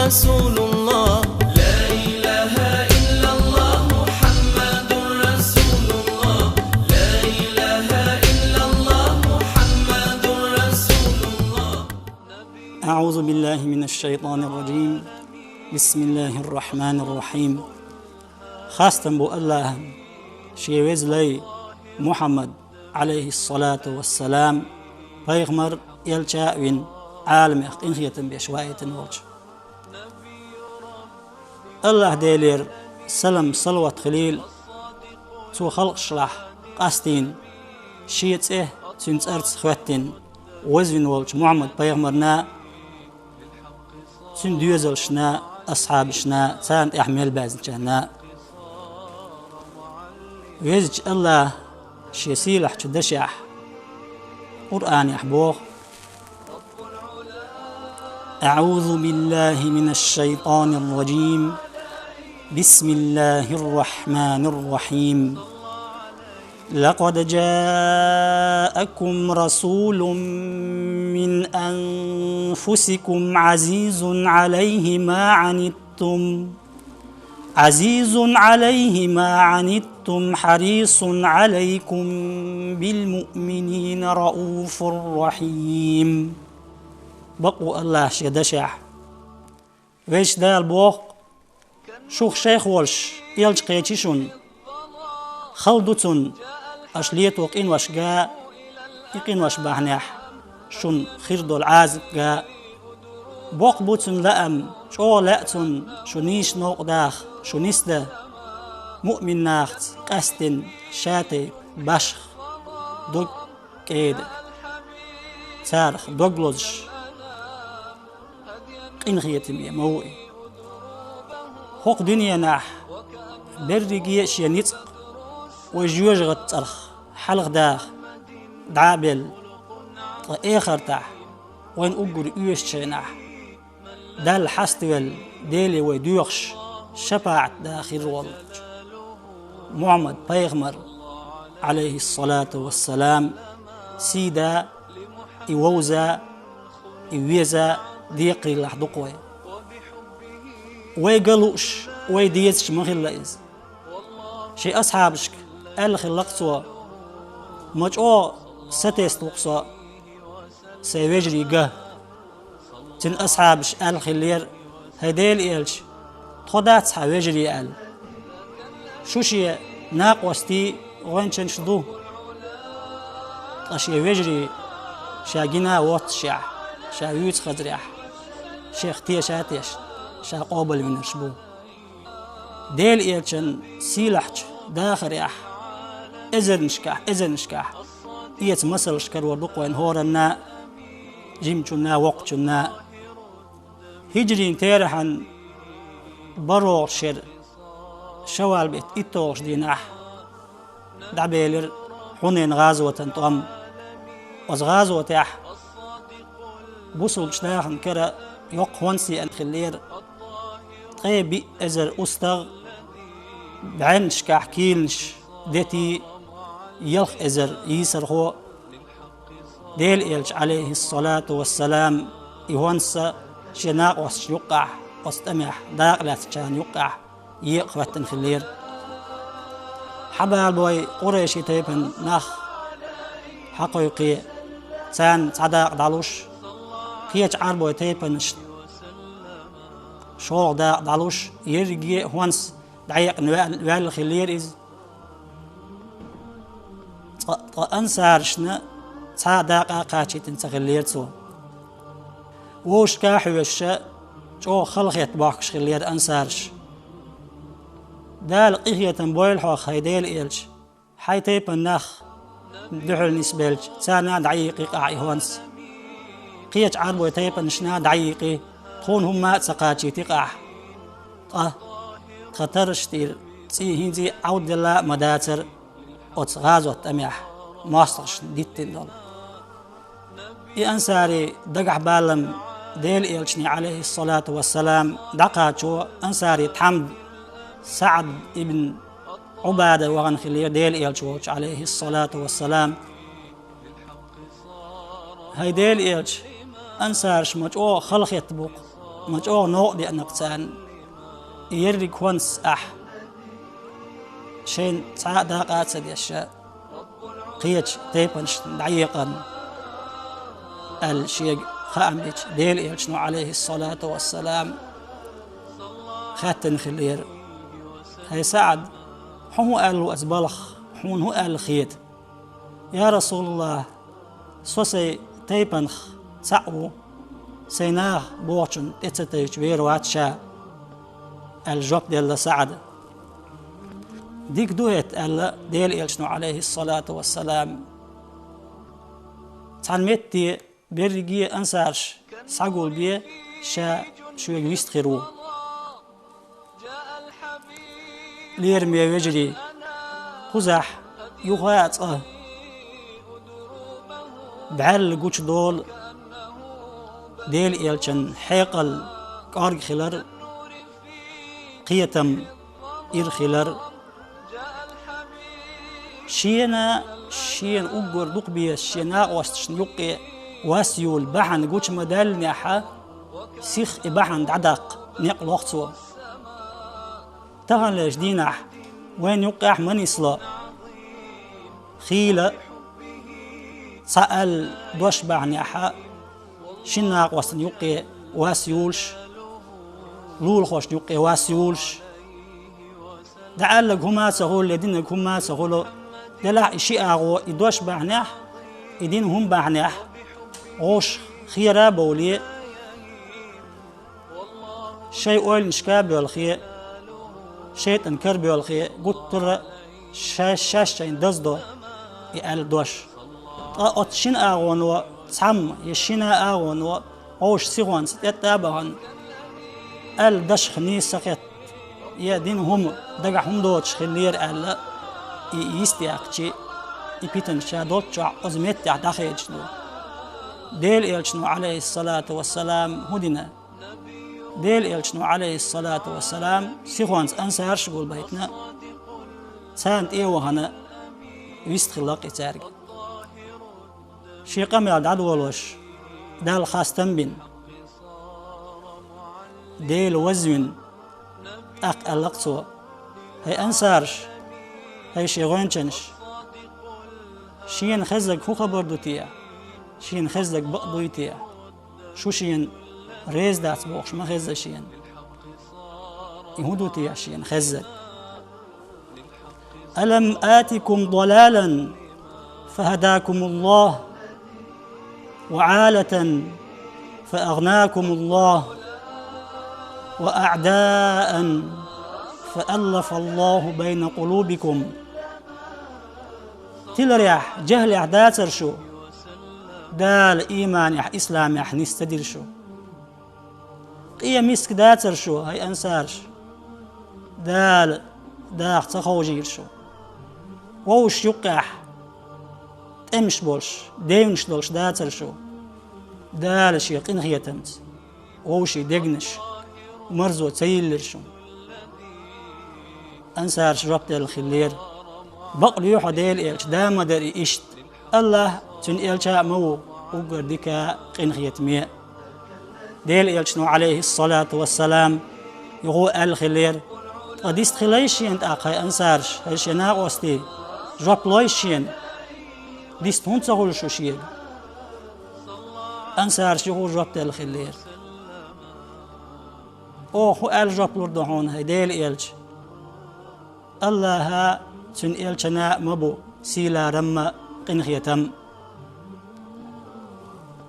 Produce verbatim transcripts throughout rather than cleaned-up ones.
رسول الله، لا إله إلا الله محمد رسول الله، لا إله إلا الله محمد رسول الله. أعوذ بالله من الشيطان الرجيم. بسم الله الرحمن الرحيم. Хастам бу Аллахьан, шен веза лай Мухьаммад, Ӏалайхиссалату вассалам, пайхамар, элча а вина, Ӏаламех къинхетам беш ваийтина волчу. Аллахь-Делера салам-салават хилийла цу халкъашлахь къастийна, шен цӀе цуьнан цӀарца хӀоьттина, вазвина волчу Мухьаммад-пайхамарна, цуьнан доьзалшна, асхьабашна, царна тӀехь мел баьзначарна. Везачу Аллахьа шен сийлахьчу дашехь, Къуръанехь боху: أعوذ بالله من الشيطان الرجيم. بسم الله الرحمن الرحيم. لقد جاءكم رسول من أنفسكم عزيز عليه ما عنتم، عزيز عليه ما عنتم حريص عليكم بالمؤمنين رءوف رحيم. Бакъ ву Аллахь шен дашехь. Везачу Дала боху: шух шайх волуш элча кхечи шуна. Хала ду цунна аша лето къинош га, и къинош бахьанехь шуна хир долу Ӏазап га. Боккха бу цуьнан лаам, чӀогӀа лаьа цунна шу нийса новкъа даха, шу нисдан, муъмин нахаца къаьсттина ша тайпа башха, дог кӀеда, царах дог лозуш, къинхетаме ма ву и. ХӀокху дуьненахь берриге а шен ницкъ вай жоьжахатин цӀарах хьалха даха дӀа а белла, ткъа эхартахь, вайна уггар оьшучу хенахь, Далла хьаставелла, Деле вай доьхуш, шапаӀат да хир волчу Мухьаммад-пайхамар, Ӏалайхиссалату вассалам, сий да, и вовза, и веза декхарийлахь ду-кх вай. Вай ган лууш, вай дезаш ма хилла иза. Шен асхьабашка аьлла хилла-кх цо: «Ма чӀогӀа сатесна ву-кх со, сайн вежарий ган». Цуьнан асхьабаша аьлла хиллера: «ХӀай Делан элча, тхо дац хьан вежарий?» – аьлла. Шу шен накъостий, гӀоьнчанаш ду. Ткъа шен вежарий ша гина воццушехь, ша вуьйцу хазарехь, шех теша а тешна, ша къобалвинарш бу. Делан элчан сийлахьчу дахарехь, эзарнашкахь, эзарнашкахь эца масалш карор ду-кх вайна хӀоранна, жимачунна, воккхачунна. ХӀиджрин терахьан бархӀалгӀачу шеран шавал беттан итталгӀачу дийнахь дӀабелира Хьунайн гӀазотан тӀом. Оцу гӀазотехь бусулбачу нахана кара йоккха хӀонс еана хиллера. Ткъе биъ эзар устагӀ, бӀеннашкахь кийланаш детий, ялх эзар йийсархо. Делан элча, Ӏалайхиссалату вассалам, и хӀонс шен накъосташна юккъехь, оцу тӀамехь дакъа лаьцначарна юккъехь екъа хӀоьттина хиллера. Хьабалабой къурайши тайпан нах хьакхойкхий, царна цхьа дакъа дӀалуш, кхечу Ӏарбой тайпанашна шолгӀа дакъа дӀалуш, ерриге а хӀонс дӀаекъна ваьлла хиллера иза. Ткъа, ткъа ансарашна цхьа а дакъа а кхачийтина ца хиллера цо. Вовшашка а хьоьжуш, чӀогӀа халахетта бохкуш хиллера ансараш. Дала къинхетам бойла хьох, хӀай Делан элча, хьайн тайпан нах дуьхьал нисбелча, царна а дӀаекъий-кх ахь и хӀонс. Кхечу Ӏарбой тайпанашна а дӀаекъий, тхуна хӀумма а ца кхачийти-кх ахь. Ткъа тхан тарраш тӀера цӀий хӀинца а Ӏовделла а ма дацара оцу гӀазот тӀамехь мостагӀашна диттина долу. И ансари дагахь баллам Делан элчане, Ӏалайхиссалату вассалам, дӀакхачо, ансари тхьамда СаӀд ибн Ӏубада вахана хиллера Делан элча волчу, Ӏалайхиссалату вассалам. ХӀай Делан элча, ансараш ма чӀогӀа халахетта бу-кх. ма чӀогӀа новкъа деанарг царна, и ерриг хӀонс ахь шайна цхьа а дакъа а ца деш, кхечу тайпанашна дӀаекъарна, аьлла шега хаам бича, Делан Элчано, Ӏалайхиссалату вассалам, хаьттина хиллера: «ХӀай СаӀд, хьо хӀун аьлла ву оцу балхах, хьуна хӀун аьлла хета?» «Я Расулаллах, со сайн тайпанах цхьаъ ву, сайн наха бохучунна тӀе ца тайча вер вац ша», — аьлла жоп делла СаӀда. «Дика ду хӀетта», — аьлла Делан Элчано, Ӏалайхиссалату вассалам. Цхьана метте берриге а ансараш схьагулбе, ша шуьга вист хир ву. Лераме вежарий, кхузахь юха а цкъа бӀаьрла гучудолу Делан Элчанан хьекъал кӀорга хилар, кхетам ира хилар. Шена, шена уггар дукха безаш шен накъосташна юккъе вас юла бахьана гучу ма даьллинехь, сиха и бахьана дӀадаккха некъ лоху цо. Таханлерчу дийнахь вайна юккъехь ма нисло хийла, цхьа аьлла дош бахьанехь, шина накъостана юккъе вас юлуш, лулахошна юккъе вас юлуш, дӀааьлларг хӀума а ца хуьлу, я динарг хӀума а ца хуьлу, делахь и ши агӀо, и дош бахьанехь, и дина хӀума бахьанехь, вовшах хера а бовлий, шайн ойланашка а боьлхий, шайтӀан кара боьлхий, гуттара а шаьш-шаьш шайна даздо и аьлла дош. Ткъа оцу шина агӀоно цхьамма я шина агӀоно вовшийн сихонца тӀетта а бахана, аьлла дашах нийса кхетта, я дина хӀума дагахь хӀума доцуш хиллера аьлла, и йистехкачи, и питанаш ша долччохь оцу меттехь дӀахедаш ду. Делан Элчано, Ӏалайхиссалату вассалам, хӀун дина? Делан Элчано, Ӏалайхиссалату вассалам, сихонца ансараш а гулбайтина, царна тӀе а вахана, вист хилла-кх и цаьрга. Шен къамел дӀадолош, Далла хастам бина, Дела вазвина, тӀаккха аьлла-кх цо: «ХӀай ансараш, хӀай шен гӀоьнчанаш, шена хезнарг хӀун хабар ду те? Шена хезнарг бакъ дуй те? Шу шена реза дац бохуш ма хезза шена. И хӀун ду те шена хезнарг? ألم آتكم ضلالا فهداكم الله وعالة فأغناكم الله وأعداء فألف الله بين قلوبكم». Тиларехь, жаьхӀлехь дацара шу? Дала ийманехь, исламехь нис ца дира шу. Къен миска дацара шу, хӀай ансараш? Дала даха ца ховшийра шу. Вовшашна юккъехь тӀемаш болуш, девнаш долуш дацара шу? Дала шен къинхетамца вовшийн дегнаш марзо ца йиллира шуна. Ансарша жоп делла хиллера: «Бакъ лоьхьа Делан Элча, да ма дара и иштта. АллахӀ, цуьнан элча а ма ву уггар дика а, къинхетаме а». Делан Элчано, Ӏалайхиссалату вассалам, юха аьлла хиллера: «Ткъа дистхилийша шена тӀаккха, хӀай ансараш, хӀай шен накъостий, жоп лойша шена. Дист хӀунда ца хуьлу шу шега?» Ансарша юха жоп делла хиллера: «Оха хӀун аьлла жоп лур ду хьуна, хӀай Делан Элча? АллахӀа а, цуьнан элчана а ма бу сийларам а, къинхетам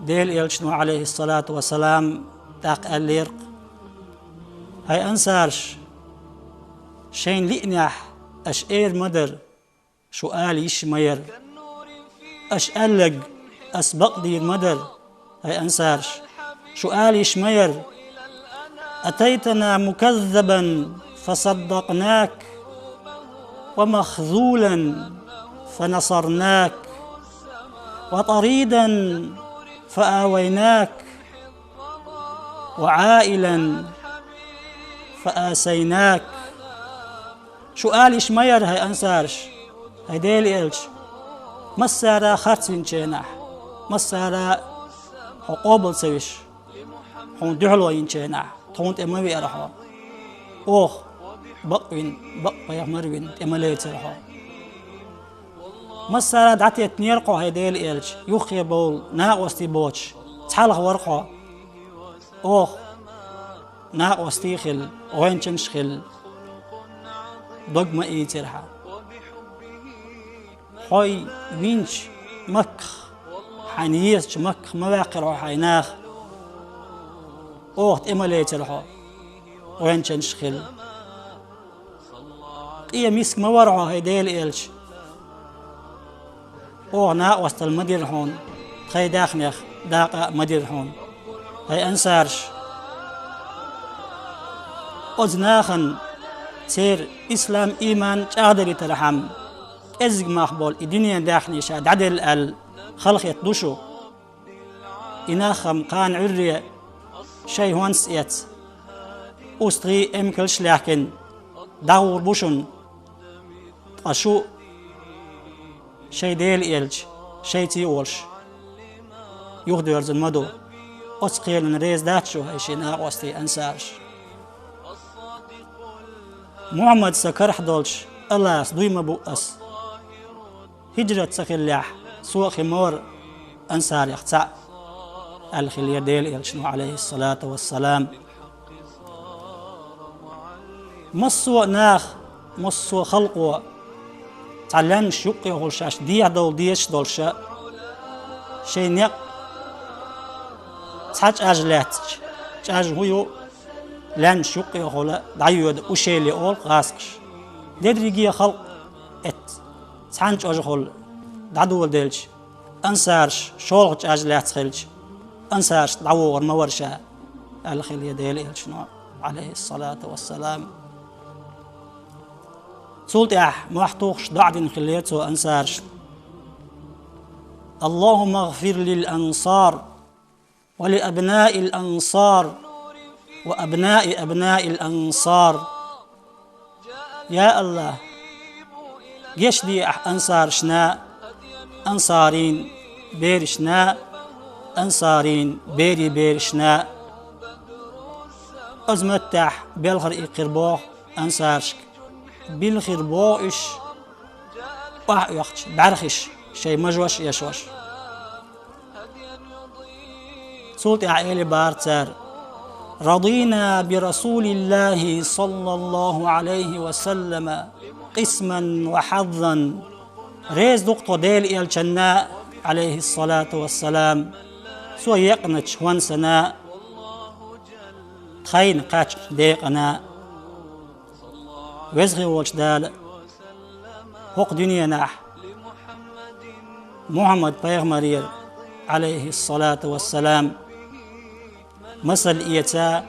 а». Делан Элчано, Ӏалайхиссалату вассалам, тӀаккха аьллера-кх: «ХӀай ансараш, шайна лиънехь аша эр ма дара, шу ала йиш ма яра. Аша аьлларг ас бакъдийр ма дара, хӀай ансараш, шу ала йиш ма яра. أتيتنا مكذبا فصدقناك، ومخذولا فنصرناك، وطريدا فآويناك، وعائلا فآسيناك». Шу ала йиш ма яра, хӀай ансараш, хӀай Делан Элча, массара а харцвинчу хенахь, массара а хьо къобал ца веш, хьуна дуьхьало йинчу хенахь, тхуна тӀе ма веара хьо. Оха бакъ вина, бакъ пайхамар вина, тӀе ма лецира хьо. Массара а дӀатеттинера хьо, хӀай Делан элча, юххе бовла, накъостий боцуш, цхьалха вара хьо. Оха накъостий хилла, гӀоьнчанаш хилла, дог ма ийцира хьан. Хьо винчу Макках, хьайна езачу Макках ма ваьккхира хьо хьайн наха. Оха тӀе ма лецира хьо, гӀоьнчанаш хилла. Къен миска ма вара хьо, хӀай Делан элча. Оха накъосталла ма дира хьуна, тхайн даьхнех дакъа а ма дира хьуна. ХӀай ансараш, оцу нахана церан ислам-ийман чӀагӀдаритархьама, кӀеззиг мах болу и дуьненан даьхни ша дӀаделла аьлла, халахетта ду шу. И нах-м кхана Ӏуьрре шайн хӀонс эцна, устагӀий, эмкалш а лаьхкина, дӀагӀур бу шуна, ткъа шу шайн Делан элча шайца а волуш, юхадоьрзур ма ду. Оцу кхелана реза дац шу, хӀай шен накъостий ансараш. Мухьаммад сан карахь долчу Аллахьца дуй ма бу ас. ХӀиджрат ца хиллехь, со а хир ма вара ансарех цхьаъ, аьлла хиллера Делан элчано, Ӏалайхиссалату вассалам. Массо а наха, массо а халкъо цхьа лаьмнаш юккъехула шаьш дехьадовла дезаш долуша, шайн некъ цхьа чӀаж лаьцча, чӀаж хӀун ю, лаьмнаш юккъехула дӀайоьду ушели олу гӀазкхаша. Дерриге а халкъ эццахь цхьана чӀожахула дӀадоладелча, ансараш шолгӀа чӀаж лаьцна хилча, ансарашна дӀавогӀур ма вара ша, аьлла хиллера Делан элчано, Ӏалайхиссалату вассалам. Цул тӀаьхьа мохь тухуш доӀа дина хиллера цо ансарашна: «Аллахумма гӀфир лил ансар, ва ли абнаил ансар, ва абнаи абнаил ансар». Я Аллах, гечде ахь ансарашна, ансарийн берашна, ансарийн берийн берашна. Оцу маттехь белхар иккхира боху ансарашка. Билхира боху уьш, охьаоьхучу бӀаьрхиш шайн мажош а эшош. Цул тӀаьхьа элира бара цара: «Радийна би Расулиллахи саллаллаху Ӏалайхи ва саллама къисман ва хьаззан». Реза ду-кх тхо Делан элчанна, Ӏалайхиссалату вассалам, цо екъначу хӀонсана, тхайна кхаьчначу декъана. Веза хилла волчу Дала хӀокху дуьненахь Мухьаммад-пайхамарера, Ӏалайхиссалату вассалам, масал эца,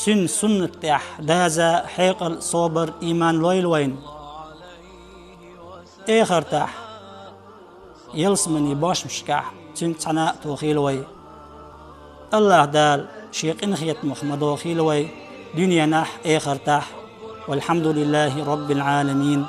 цуьнан суннат тӀехь даза, хьекъал, собар, ийман лойла вайна. Эхартахь ялсаманин бошмашкахь цуьнца цхьаьна а тохийла вай. Аллаха Дала Шен къинхетамах ма дохийла вай дуьненахь а, эхартахь а. Валхьамдулиллахи Роббил Ӏаламин.